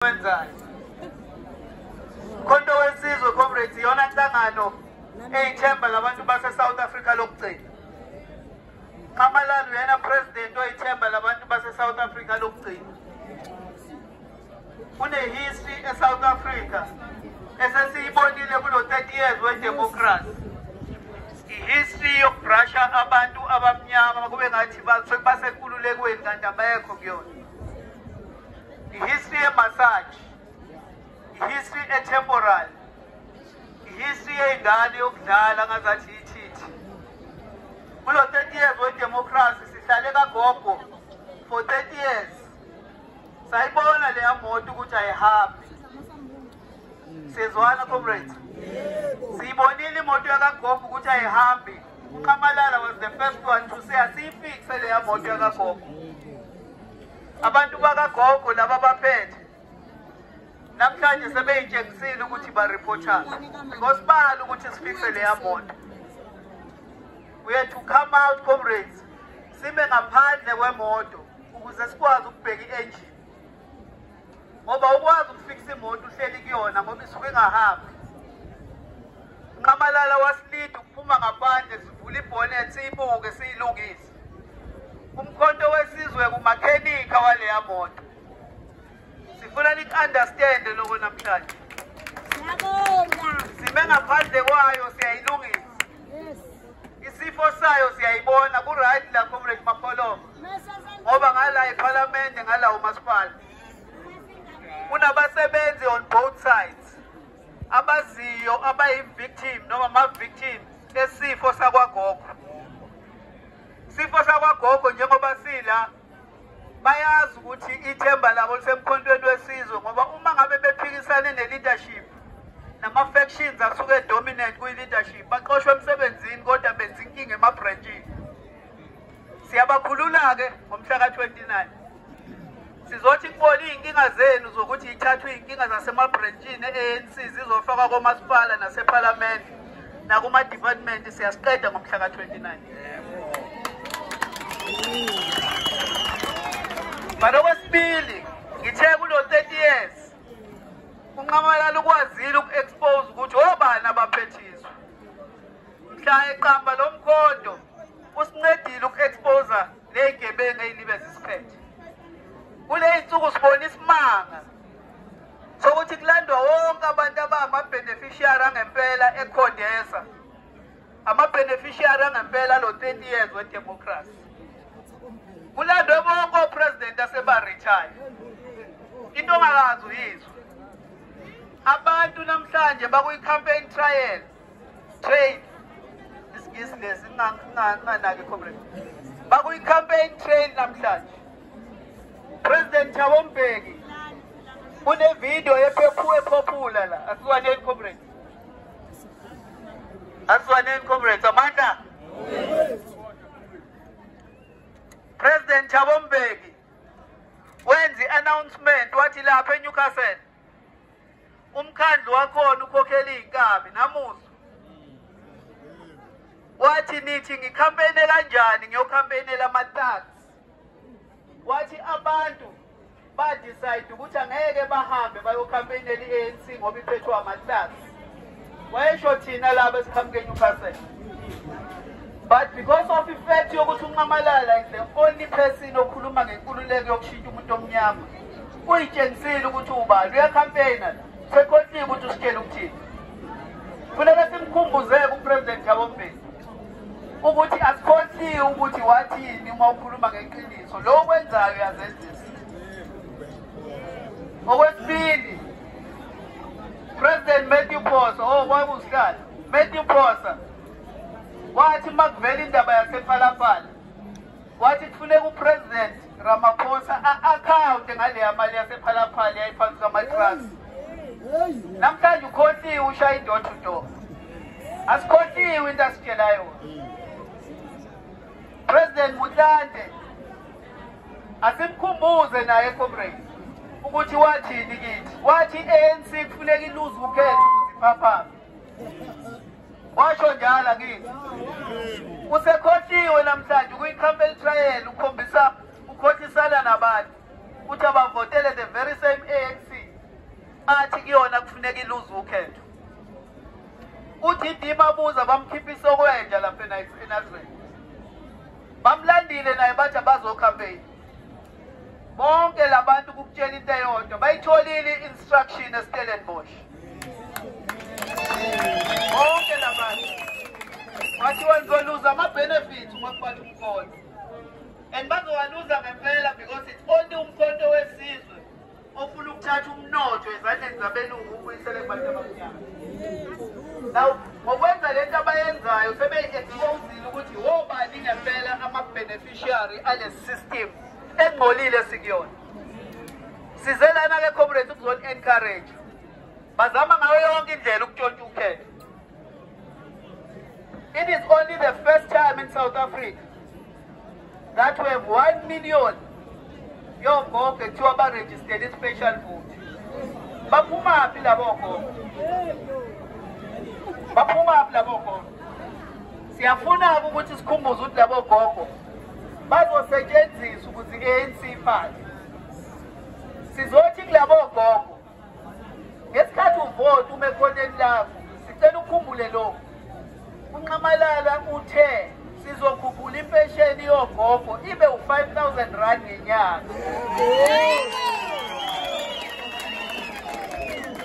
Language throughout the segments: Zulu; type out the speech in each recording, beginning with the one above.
Wenzayo Mkhonto Wesizwe, comrades, iyona nhlangano eyithemba labantu base-South Africa lokugcina. Nxamalala uyena president oyithemba labantu base-South Africa lokugcina. Kune-history e-South Africa esesiyibonile kulo 30 years we-democracy, i-history yokubrasha abantu abamnyama kube ngathi basenkululekweni kanti abekho kuyona. I-history ye-massage, i-history e-temporal, i-history yey'ngane yokudlala ngazathi yithithi. Kulo 30 years we-democracy sihlale kagogo for 30 years, sayibona leya moto ukuthi ayihambi. Sizwana, comrades? Siyibonile imoto yakagogo ukuthi ayihambi. UNxamalala was the first one to say asiyifixe leya moto yakagogo. Abantu bakagogo laba baphethe namhlanje sebeyitshengisile ukuthi ba-reportana because bala ukuthi sifixe leya moto. We had to come out, comrades, sime ngaphandle kwemoto ukuze sikwazi ukubheka i-engine, ngoba ukwazi ukufikisa imoto uhleli kuyona ngoba isuke ingahambi. Nxamalala wasilida ukuphuma ngaphandle, sivule ibhonet, siyibuke, siyilungise. Umkhonto Wesizwe kumakhenikha waleya moto. Sifuna niku-understand lokho namhlanje. Sime ngaphandle kwayo, siyayilungisa. Isifo sayo siyayibona. Ku-right la, comrade Mapholoma, ngoba ngala ephalamende, ngala umasipala, kunabasebenzi on both sides abaziyo abayi-victim noma ama-victim esifo sakwagogo. Sifo sakwagogo njengoba sila, bayazi ukuthi ithemba labo lisemkhontweni Wesizwe, ngoba uma ngabe bephikisane ne-leadership nama-factions asuke dominant kwi-leadership, baxoshwe emsebenzini kodwa benza inkinga ema-branchini. Siyabakhulula-ke ngomhla ka-29. Sizothi kubona iy'nkinga zenu zokuthi yithathwe iy'nkinga zasema-branchini e-ANC zizofakwa komasipala nasephalamende nakuma-department. Siyasiqeda ngomhla ka-29. But okwesibili, ngithe kulo 30 years uNxamalala ukwazile uku-expose ukuthi obani abaphethiswe. Mhla eqamba lo mkhonto usincedile uku-expose ley'gebengu ey'libe zisiphethe. Kule y'nsuku sibona isimanga sokuthi kulandwa wonke abantu abangama-beneficiary angempela eCODESA, ama-beneficiary angempela lo 30 years we-democracy. Kulandwe bonke o-president aseba-retire. Into ongakazi uyizwe, abantu namhlanje bakuyi-campaign trial trail, isiNgisi lesi, nginganaki, comrade, bakuyi-campaign trail namhlanje. President Thabo Mbeki une-video e-popular la. Asizwaneni, comrade, asizwaneni, comrades. Amandla. President Thabo Mbeki wenza i-announcement, wathi lapha eNewcastle umkhandlu wakhona ukhokhela iy'nkabi namuzo. Wathi, "Nithi ngikhampeyine kanjani? Ngiyokhampeyinela ama-thugs." Wathi abantu ba-decide ukuthi angeke bahambe bayokhampeyinela i-ANC ngoba iphethwe ama-thugs. Wayesho thina laba esiqhamuke eNewcastle, but because of i-fact yokuthi uNxamalala is the only person okhuluma ngenkululeko yokushintsha umuntu omnyama, uyitshengisile ukuthi ubani. Uyakhampeyina la, sekhohliwe ukuthi usitshele ukuthini. Funeka simkhumbuzeke uPresident Thabo Mbeki ukuthi asikhohliwe ukuthi wathini. Uma ukhuluma ngeqiniso, lo okwenzayo uyazenzisa. Okwesibili, President Matthew Phosa, oh, kwakusihlalo Matthew Phosa, wathi uma kuvela indaba yasePhala Phala, wathi kufuneka uPresident Ramaphosa a-account ngaleya mali yasePhala Phala yayiphansi kwama-trucks. Namhlanje ukhohliwe, ushaya i-door to door. Asikhohliwe into asitshela yona. President Motlanthe, asimkhumbuze naye, comrade, ukuthi wathini kithi. Wathi i-ANC kufuneka iluze ukhetho ukuze iphaphame. Washo njalo kithi. Usekhohliwe namhlanje kuyi-campaign trail, ukhombisa ukhohlisana nabantu ukuthi abavotele the very same ANC. athi kuyona kufuneka iluze ukhetho. UDD Mabuza bamkhiphisa okwenja lapha eNazareth. Bamlandile naye bathi abazo-campaign. Bonke labantu kukutshela into eyodwa, bayitholile i-instruction eStellenbosch. Bonke labantu bathiwa nizoluza ama-benefits uma kubathi umkhonto. And bazowaluza ngempela because it's only umkhonto wesizwe ofuna ukuthatha umnotho ezandleni zabelungu ubuyisele kubantu abamnyama. Now, ngokwenza lento abayenzayo sebeyi-exposile ukuthi wobani ngempela ama-beneficiary ale system engcolile sikuyona. Size lana-ke comrades ukuzoni-encourage. Bazama ngayo yonke indlela ukutshontsha ukhetho. It is only the first time in South Africa that we have 1 million yogogo ekuthiwa ba-registered i-special vote. Baphumaphi labo gogo? Baphumaphi labo gogo? Siyafuna-ke ukuthi sikhumbuze ukuthi labo gogo bazosetshenziswa ukuthi i-ANC ifake. Sizothi kulabo gogo ngesikhathi uvota uma ekhoneni lakho, sicela ukukhumbule lokhu. UNxamalala uthe sizokhuphula impesheni yogogo ibe u-5,000 rand ngenyanga.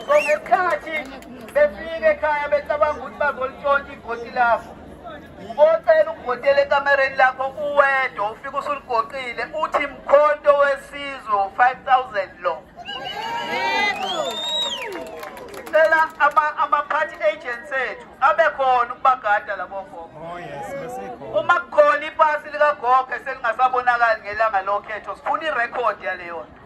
So ngesikhathi befika ekhaya becabanga ukuthi bazolitshontsha ivoti lakho, ubocela ukuvotela ekamereni lakho uwedwa, ufike usuligoqile uthi mkhonto wesizwe u-5,000 lo. Sicela ama-party agents ethu abe khona ukubagada labo gogo. Oh yes, bese Uma kukhona ipasi likagogo eselingasabonakali ngelanga lokhetho, sifuna irekhodi yaleyo nto.